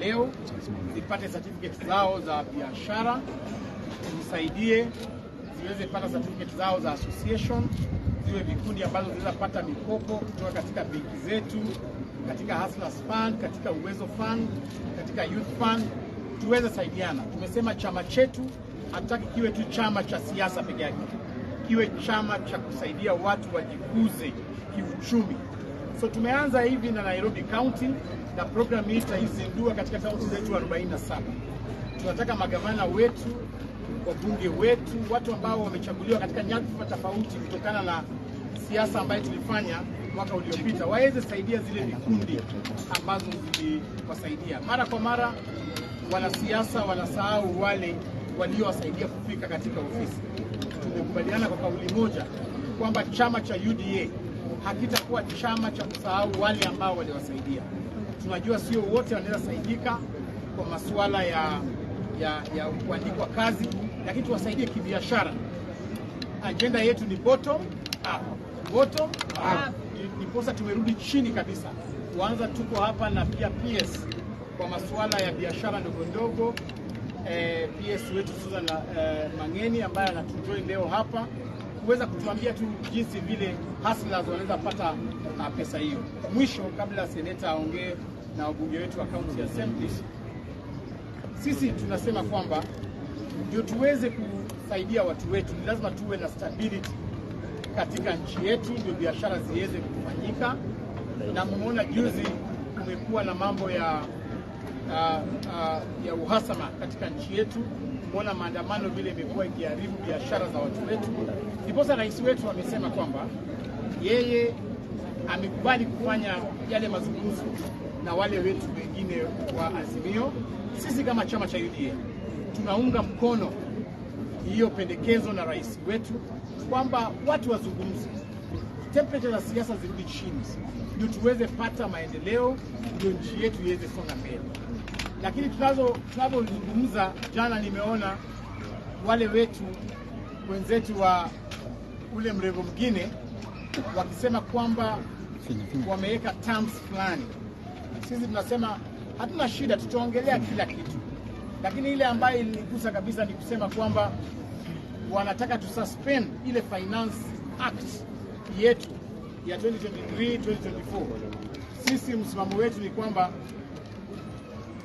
Leo zipate certificate zao za biashara, tuzisaidie ziweze pata certificate zao za association, ziwe vikundi ambazo zinaweza pata mikopo kutoka katika benki zetu, katika Hustlers Fund, katika Uwezo Fund, katika Youth Fund, tuweze saidiana. Tumesema chama chetu hatutaki kiwe tu chama cha siasa peke yake, kiwe chama cha kusaidia watu wajikuze kiuchumi. So tumeanza hivi na Nairobi County na program hii tutaizindua katika kaunti zetu 47. Tunataka magavana wetu, wabunge wetu, watu ambao wamechaguliwa katika nyadhifa tofauti kutokana na siasa ambayo tulifanya mwaka uliopita waweze saidia zile vikundi ambazo ziliwasaidia. Mara kwa mara wanasiasa wanasahau wale waliowasaidia kufika katika ofisi. Tumekubaliana kwa kauli moja kwamba chama cha UDA hakitakuwa chama cha kusahau wale ambao waliwasaidia. Tunajua sio wote wanaweza saidika kwa masuala ya kuandikwa kazi, lakini tuwasaidie kibiashara. Ajenda yetu ni bottom up, bottom up. Ndiposa tumerudi chini kabisa kuanza, tuko hapa na pia PS kwa masuala ya biashara ndogo ndogo. PS wetu Susan Mangeni ambaye anatujoin leo hapa kuweza kutuambia tu jinsi vile hustlers wanaweza pata pesa hiyo. Mwisho, kabla seneta aongee na wabunge wetu wa county assembly, sisi tunasema kwamba ndio tuweze kusaidia watu wetu, ni lazima tuwe na stability katika nchi yetu, ndio biashara ziweze kufanyika. Na mmeona juzi kumekuwa na mambo ya uhasama katika nchi yetu. Tumeona maandamano vile imekuwa ikiharibu biashara za watu wetu. Ndiposa rais wetu amesema kwamba yeye amekubali kufanya yale mazungumzo na wale wetu wengine wa Azimio. Sisi kama chama cha UDA tunaunga mkono hiyo pendekezo na rais wetu kwamba watu wazungumze, temperature za siasa zirudi chini, ndio tuweze pata maendeleo, ndio nchi yetu iweze songa mbele. Lakini tunavyozungumza, jana nimeona wale wetu wenzetu wa ule mrengo mwingine wakisema kwamba wameweka terms fulani. Sisi tunasema hatuna shida, tutaongelea kila kitu, lakini ile ambayo ilinigusa kabisa ni kusema kwamba wanataka tususpend ile Finance Act yetu ya 2023 2024. Sisi msimamo wetu ni kwamba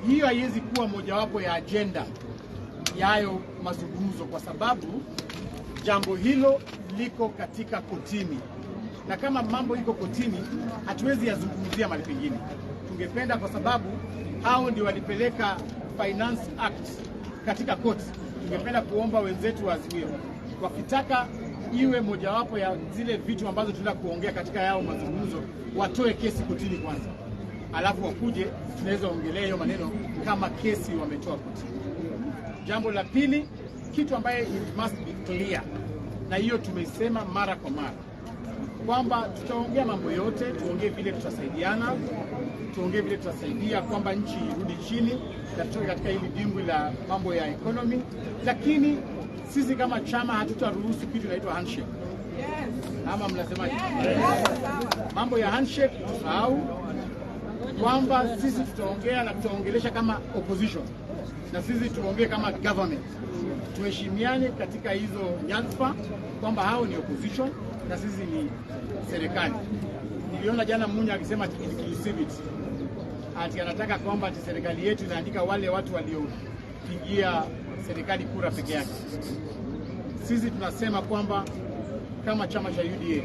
hiyo haiwezi kuwa mojawapo ya ajenda ya hayo mazungumzo, kwa sababu jambo hilo liko katika kotini, na kama mambo iko kotini, hatuwezi yazungumzia mahali pengine. Tungependa, kwa sababu hao ndio walipeleka Finance Act katika koti, tungependa kuomba wenzetu wa Azimio wakitaka iwe mojawapo ya zile vitu ambazo tunaenda kuongea katika yao mazungumzo, watoe kesi kotini kwanza, alafu wakuje tunaweza ongelea hiyo maneno kama kesi wametoa kotini. Jambo la pili, kitu ambaye it must be clear, na hiyo tumeisema mara kwa mara kwamba tutaongea mambo yote, tuongee vile tutasaidiana, tuongee vile tutasaidia kwamba nchi irudi chini na tutoke katika hili dimbwi la mambo ya economy, lakini sisi kama chama hatutaruhusu kitu inaitwa handshake. Ama mnasemaje? Mambo ya handshake tusahau, kwamba sisi tutaongea na tutaongelesha kama opposition na sisi tuongee kama government, tuheshimiane katika hizo nyadhifa kwamba hao ni opposition na sisi ni serikali. Niliona jana Munya akisema inclusivity, ati anataka kwamba ati serikali yetu inaandika wale watu waliopigia serikali kura peke yake. Sisi tunasema kwamba kama chama cha UDA,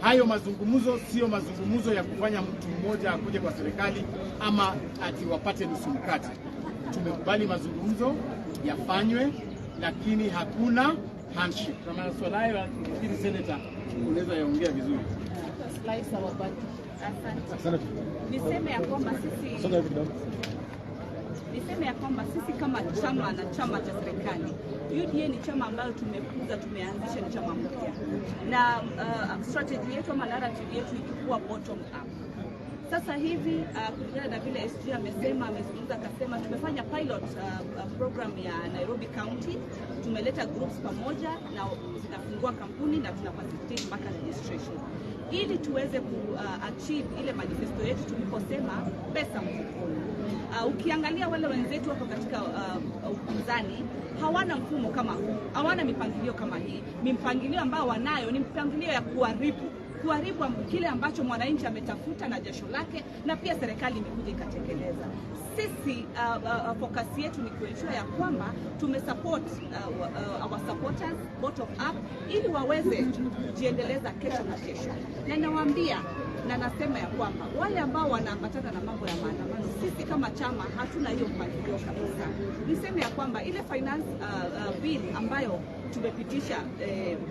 hayo mazungumzo sio mazungumzo ya kufanya mtu mmoja akuje kwa serikali ama ati wapate nusu mkate. Tumekubali mazungumzo yafanywe, lakini hakuna handshake. Kwa masuala hayo, nafikiri senator unaweza yaongea vizuri. Slice our budget. Asante. Niseme ya kwamba sisi kama chama na chama cha serikali, UDA ni chama ambayo tumekuza, tumeanzisha, ni chama mpya na strategy yetu ama narrative yetu ikikuwa bottom up. Sasa hivi kulingana na vile SG amesema, amezungumza akasema, tumefanya pilot program ya Nairobi County, tumeleta groups pamoja na zinafungua kampuni na tuna facilitate mpaka registration. ili tuweze ku achieve ile manifesto yetu tuliposema pesa mfukoni. Ukiangalia wale wenzetu wako katika upinzani hawana mfumo kama huu, hawana mipangilio kama hii. Mipangilio ambayo wanayo ni mipangilio ya kuharibu kile ambacho mwananchi ametafuta na jasho lake, na pia serikali imekuja ikatekeleza. Sisi focus yetu ni kuensure ya kwamba tumesupport our supporters bottom up ili waweze kujiendeleza kesho na kesho, na nawaambia na nasema ya kwamba wale ambao wanaambatana na mambo ya maandamano, sisi kama chama hatuna hiyo mpangilio kabisa. Niseme ya kwamba ile finance bill ambayo tumepitisha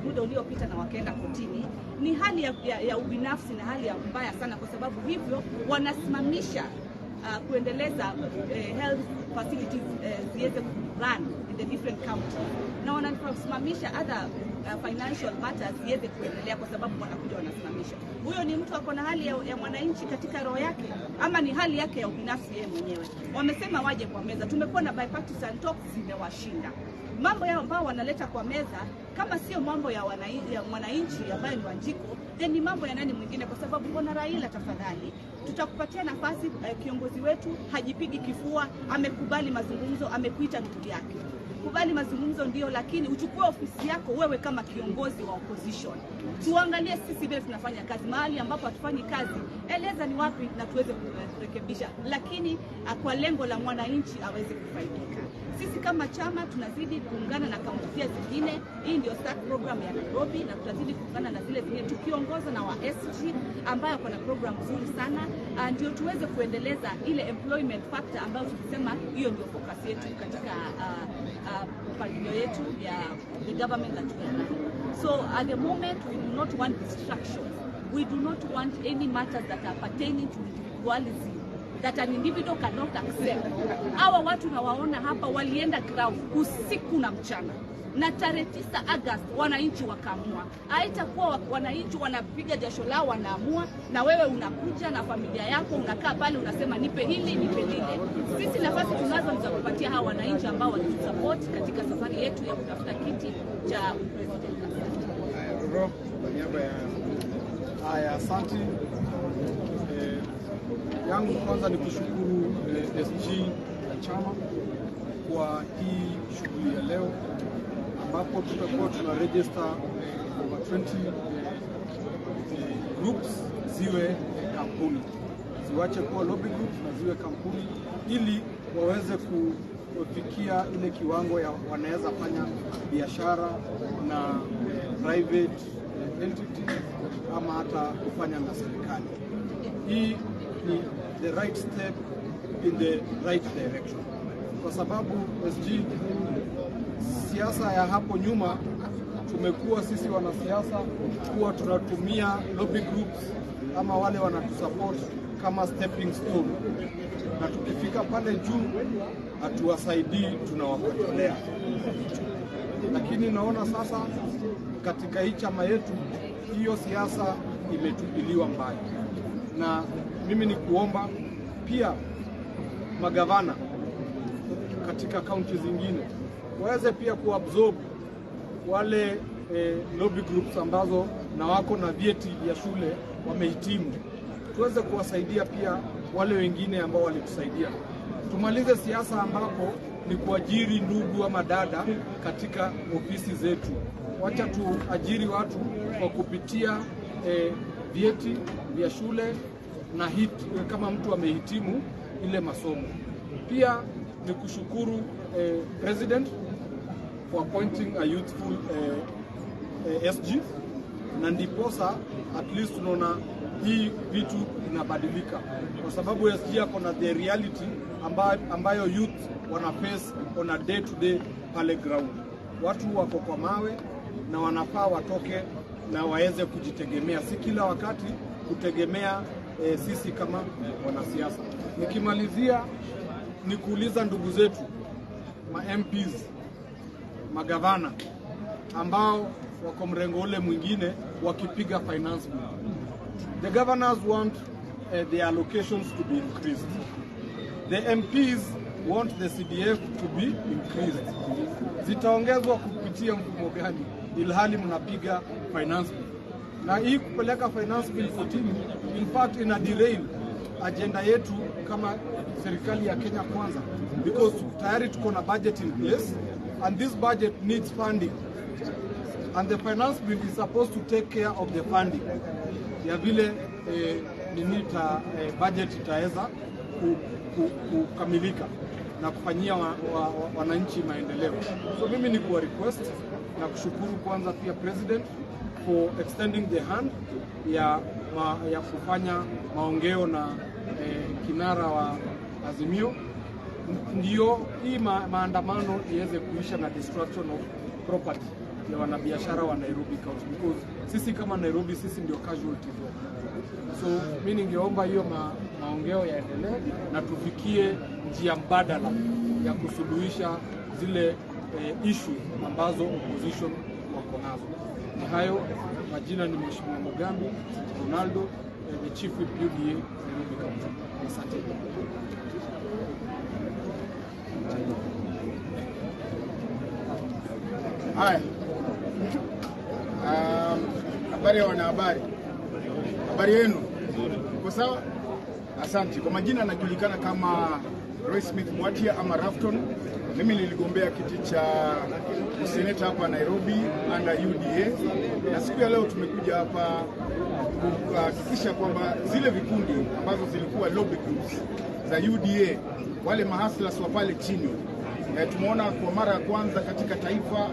muda uliopita na wakaenda kotini ni hali ya ubinafsi na hali ya mbaya sana, kwa sababu hivyo wanasimamisha kuendeleza health facilities ziweze run in the different counties, na wanasimamisha other financial matters ziweze kuendelea, kwa sababu wanakuja wanasimamisha. Huyo ni mtu ako na hali ya mwananchi katika roho yake, ama ni hali yake ya ubinafsi yeye mwenyewe? Wamesema waje kwa meza. Tumekuwa na bipartisan talks, zimewashinda. Mambo yao ambao wanaleta kwa meza kama sio mambo ya mwananchi ambayo ni Wanjiku, then ni mambo ya nani mwingine? Kwa sababu mbona Raila, tafadhali, tutakupatia nafasi. Kiongozi wetu hajipigi kifua, amekubali mazungumzo, amekuita ndugu yake. Kubali mazungumzo ndio, lakini uchukue ofisi yako wewe kama kiongozi wa opposition, tuangalie sisi vile tunafanya kazi. Mahali ambapo hatufanyi kazi, eleza ni wapi na tuweze kurekebisha, lakini kwa lengo la mwananchi aweze kufaidika. Sisi kama chama tunazidi kuungana na kaunti pia zingine. Hii ndio start program ya Nairobi, na tutazidi kuungana na zile zingine tukiongoza na wa SG ambayo kuna program nzuri sana, ndio tuweze kuendeleza ile employment factor ambayo tulisema hiyo ndio focus yetu katika mpangilio yetu ya the government that we are running. So at the moment we do not want distractions. We do not want any matters that are pertaining to individualism that an individual cannot accept. Hawa watu nawaona hapa walienda ground usiku na mchana, na tarehe 9 August wananchi wakaamua. Haitakuwa wananchi wanapiga jasho lao wanaamua, na wewe unakuja na familia yako unakaa pale unasema nipe hili, nipe lile. Sisi nafasi tunazo ni za kupatia hawa wananchi ambao walitusupport katika safari yetu ya kutafuta kiti cha president. Asante. Roro, kwa niaba ya Haya, asante. Yangu kwanza ni kushukuru SG ya chama kwa hii shughuli ya leo ambapo tutakuwa tuna register over 20 groups ziwe kampuni, ziwache kuwa lobby groups na ziwe kampuni ili waweze kufikia ile kiwango ya wanaweza fanya biashara na private entity ama hata kufanya na serikali. Hii ni the right step in the right direction, kwa sababu SG, siasa ya hapo nyuma tumekuwa sisi wanasiasa kuwa tunatumia lobby groups ama wale wanatusupport kama stepping stone, na tukifika pale juu hatuwasaidii, tunawakotolea. Lakini naona sasa katika hii chama yetu hiyo siasa imetupiliwa mbali, na mimi ni kuomba pia magavana katika kaunti zingine waweze pia kuabsorb wale lobby groups ambazo na wako na vyeti vya shule wamehitimu, tuweze kuwasaidia pia wale wengine ambao walitusaidia. Tumalize siasa ambapo ni kuajiri ndugu ama dada katika ofisi zetu. Wacha tuajiri watu kwa kupitia vyeti vya shule na kama mtu amehitimu ile masomo. Pia ni kushukuru President for appointing a youthful SG, na ndiposa at least tunaona hii vitu inabadilika, kwa sababu SG ako na the reality ambayo youth wana face on a day to day pale ground. Watu wako kwa mawe na wanafaa watoke na waweze kujitegemea, si kila wakati kutegemea sisi kama wanasiasa. Nikimalizia ni kuuliza ndugu zetu ma MPs, magavana ambao wako mrengo ule mwingine wakipiga finance bill. The governors want the allocations to be increased. The MPs want the CDF to be increased. Zitaongezwa kupitia mfumo gani ilhali mnapiga finance bill? Na hii kupeleka finance bill kotini, in fact ina derail agenda yetu kama serikali ya Kenya Kwanza, because tayari tuko na budget in place and this budget needs funding and the finance bill is supposed to take care of the funding ya vile nini ta, budget itaweza kukamilika na kufanyia wananchi maendeleo. So mimi ni kuwa request na kushukuru kwanza pia president for extending the hand ya kufanya maongeo na kinara wa Azimio, ndio hii maandamano iweze kuisha na destruction of property ya wanabiashara wa Nairobi County, because sisi kama Nairobi, sisi ndio casualties wa. So mi ningeomba hiyo maongeo yaendelee na tufikie njia mbadala ya kusuluhisha zile issue ambazo opposition wako nazo. Ni hayo. Majina ni Mheshimiwa Mugambi Ronaldo, the Chief Whip, UDA Nairobi County. Asante. Haya, habari ya wanahabari, habari yenu? Uko sawa? Asante. Kwa majina anajulikana kama Roy Smith Mwatia ama Rafton. Mimi niligombea kiti cha useneta hapa Nairobi under UDA, na siku ya leo tumekuja hapa kuhakikisha kwamba zile vikundi ambazo zilikuwa lobby groups za UDA, wale mahaslas wa pale chini. Tumeona kwa mara ya kwanza katika taifa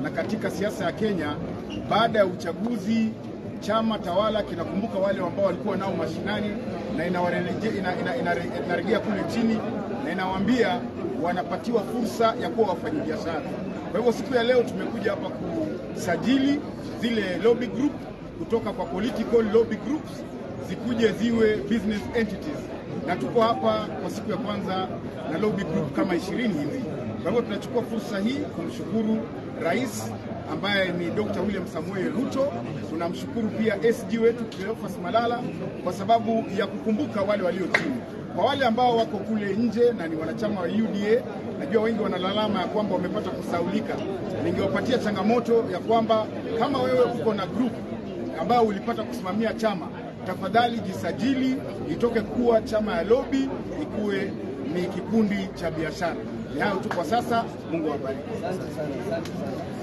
na katika siasa ya Kenya, baada ya uchaguzi chama tawala kinakumbuka wale ambao walikuwa nao mashinani na inarejea kule chini na inawaambia wanapatiwa fursa ya kuwa wafanyabiashara. Kwa hivyo siku ya leo tumekuja hapa kusajili zile lobby group kutoka kwa political lobby groups zikuje ziwe business entities, na tuko hapa kwa siku ya kwanza na lobby group kama 20 hivi. Kwa hivyo tunachukua fursa hii kumshukuru Rais ambaye ni Dr. William Samoei Ruto. Tunamshukuru pia SG wetu Cleophas Malala kwa sababu ya kukumbuka wale walio chini. Kwa wale ambao wako kule nje na ni wanachama wa UDA, najua wengi wanalalama ya kwamba wamepata kusaulika. Ningewapatia changamoto ya kwamba kama wewe uko na group ambayo ulipata kusimamia chama, tafadhali jisajili, itoke kuwa chama ya lobby, ikuwe ni kikundi cha biashara. Ni hayo tu kwa sasa. Mungu awabariki. Asante sana, asante sana.